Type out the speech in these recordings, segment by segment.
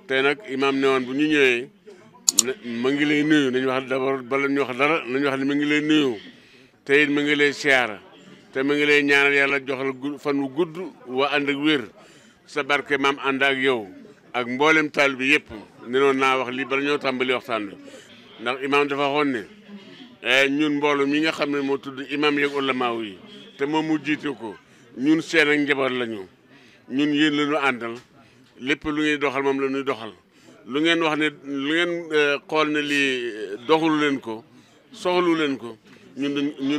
tey nag imaam ne woon bu ñu ñëwee ma ngi lay nuyu nañu wax d'abord bala ñu wax dara nañu wax ne ma ngi lay nuyu te it ma ngi lay siyaara te ma ngi lay ñaanal yàlla jox la fan wu gudd waa ànd ak wér sa barke maam ànd ak yow ak mboolem taal bi yëpp ne noonu naa wax lii bala ñoo tàmbali waxtaan bi ndax imaam dafa waxoon ne ñun mbooloo mi nga xam ne moo tudd imaam yeeg ulamaaw yi te moom mu jiite ko ñun seen ak njaboot lañu ñun yéen la ñu àndal lépp lu ngeen doxal moom la ñuy doxal lu ngeen wax ne lu ngeen xool ne lii doxalu leen ko soxlu leen ko ñun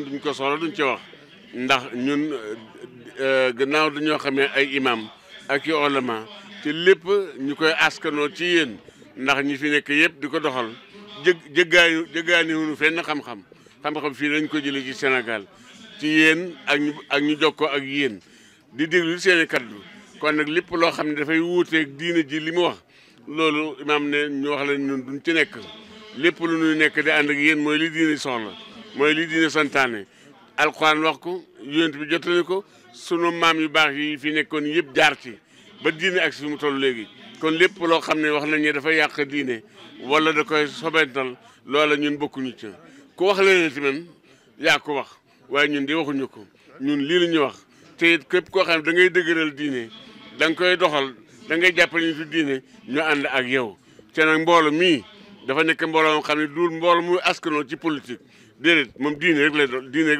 duñ ko soxla duñ ci wax ndax ñun gannaaw dañoo xamee ay imam ak i ulama te lépp ñu koy askanoo ci yéen ndax ñi fi nekk yëpp di ko doxal jëggaani wuñu fenn xam-xam fii lañ ko jëlee ci Sénégal ci yéen ak ñu jokkoo ak yéen di déglu seeni kaddu kon nag lépp loo xam ne dafay wuuteeg diine ji li mu wax loolu imaam ne ñu wax leen ñun duñ ci nekk lépp lu ñuy nekk di ànd ak yéen mooy li diine soxla mooy li diine santaane alxuraan wax ko yonent bi jottali ko sunu maam yu baax yi fi nekkoon yëpp jaar ci ba diine ak si mu toll léegi kon lépp loo xam ne wax nañ ne dafa yàq diine wala da koy sobental loola ñun bokkuñu ci ku wax leneen tamit yaa ko wax waaye ñun di waxuñu ko ñun lii la ñu wax te it képp koo xam ne da ngay dëgëral diine da nga koy doxal da ngay jàppale ñu ci diine ñu ànd ak yow te nag mbooloo mii dafa nekk mbooloo moo xam ne du mbooloo muy askanoo ci politique déedéet moom diine rek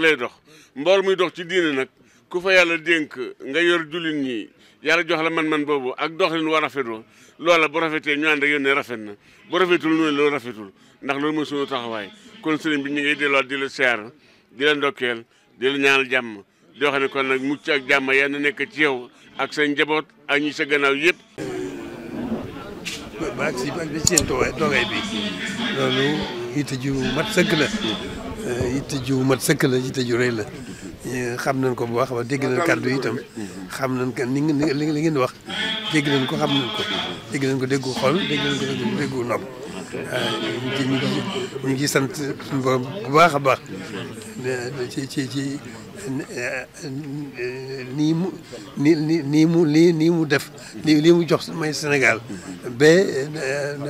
lay dox mbooloo muy dox ci diine nag ku fa yàlla dénk nga yor jullit ñi yàlla jox la man-man boobu ak doxalin war rafetoo loola bu rafetee ñu ànd ak yow ne rafet na bu rafetul noonu loolu rafetul ndax loolu mooy sunu taxawaay kon sëriñ bi ñu ngi delluwaat di la siyaar di la ndokkeel di la ñaanal jàmm di wax ne kon nag mucc ak jàmm yàlla na nekk ci yow ak sa njaboot ak ñi sa gannaaw yëpp. ba ak seen toogaay bi loolu yitte ju mat sëkk la yitte ju rëy la xam nañ ko bu baax wax dégg nañ kàddu yi itam xam nañ ko li ngeen wax dégg nañ ko xam nañ ko dégg nañ ko déggu xol dégg nañ ko déggu nopp ñu ngi sant suñu borom bu baax a baax ci nii mu def lii mu jox may Sénégal ba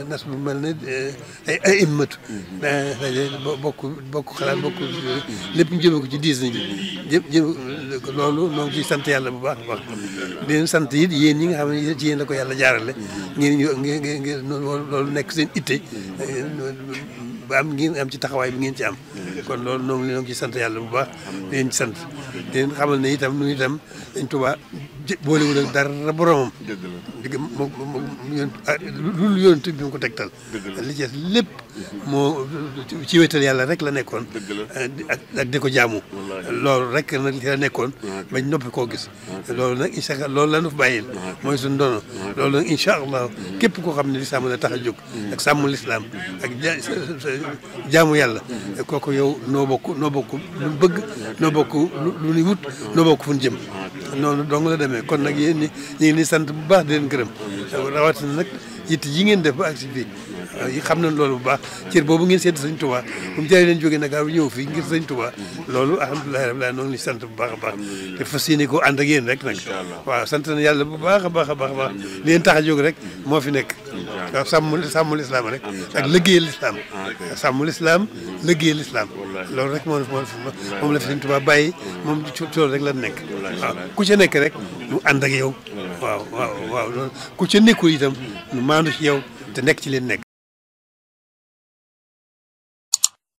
nas bu mel ne ay immatu bokk xalaat bokk lépp ñu jëme ko ci diis nañu loolu noo ngi ciy sant yàlla bu baax a baax di leen sant it yéen ñi nga xam ne ci yéen la ko yàlla jaarale ngeen loolu nekk seen itte ba ngeen am ci taxawaay bi ngeen ci am kon loolu noo ngi ci sant yàlla bu baax di leen ci sant di leen xamal ne itam nu itam dañ Tuubaa boolewul ak dara boromam lu yonent bi mu ko tegtal li ci lépp moo ci wéetal yàlla rek la nekkoon ak di ko jaamu loolu rek nag ci la nekkoon bañ noppi koo gis loolu nag incha allah loolu la nu fa bàyyil mooy suñu dono loolu nag incha allah képp koo xam ne lislaam la tax a jóg ak sàmm lislaam ak jaamu yàlla kooku yow noo bokk lu bëgg noo bokk lu ñu wut noo bokk fu ñu jëm noonu dong la demee kon nag yéen ñu ngi ni sant bu baax di leen gërëm rawatina nag yitt yi ngeen def ba agsi fii yi xam nañ loolu bu baax cër boobu ngeen seet Sëñ Tuubaa bu mu jaay leen jógee Ndakaaru ñëw fii ngir Sëñ Tuubaa loolu alhamdulilah rabbil aalamiin noonu ni sant bu baax a baax te fas yéene ko ànd ak yéen rek nag waaw sant na yàlla bu baax a baax a baax li leen tax a jóg rek moo fi nekk waaw sàmm lislaam rek ak liggéeyal lislaam sàmm lislaam liggéeyal lislaam loolu rek moom la fi Sëñ Tuubaa bàyyi moom ci loolu rek la nekk waaw ku ca nekk rek mu ànd ak yow waaw loolu ku ca nekkul itam nu maandu ci yow te nekk ci leen nekk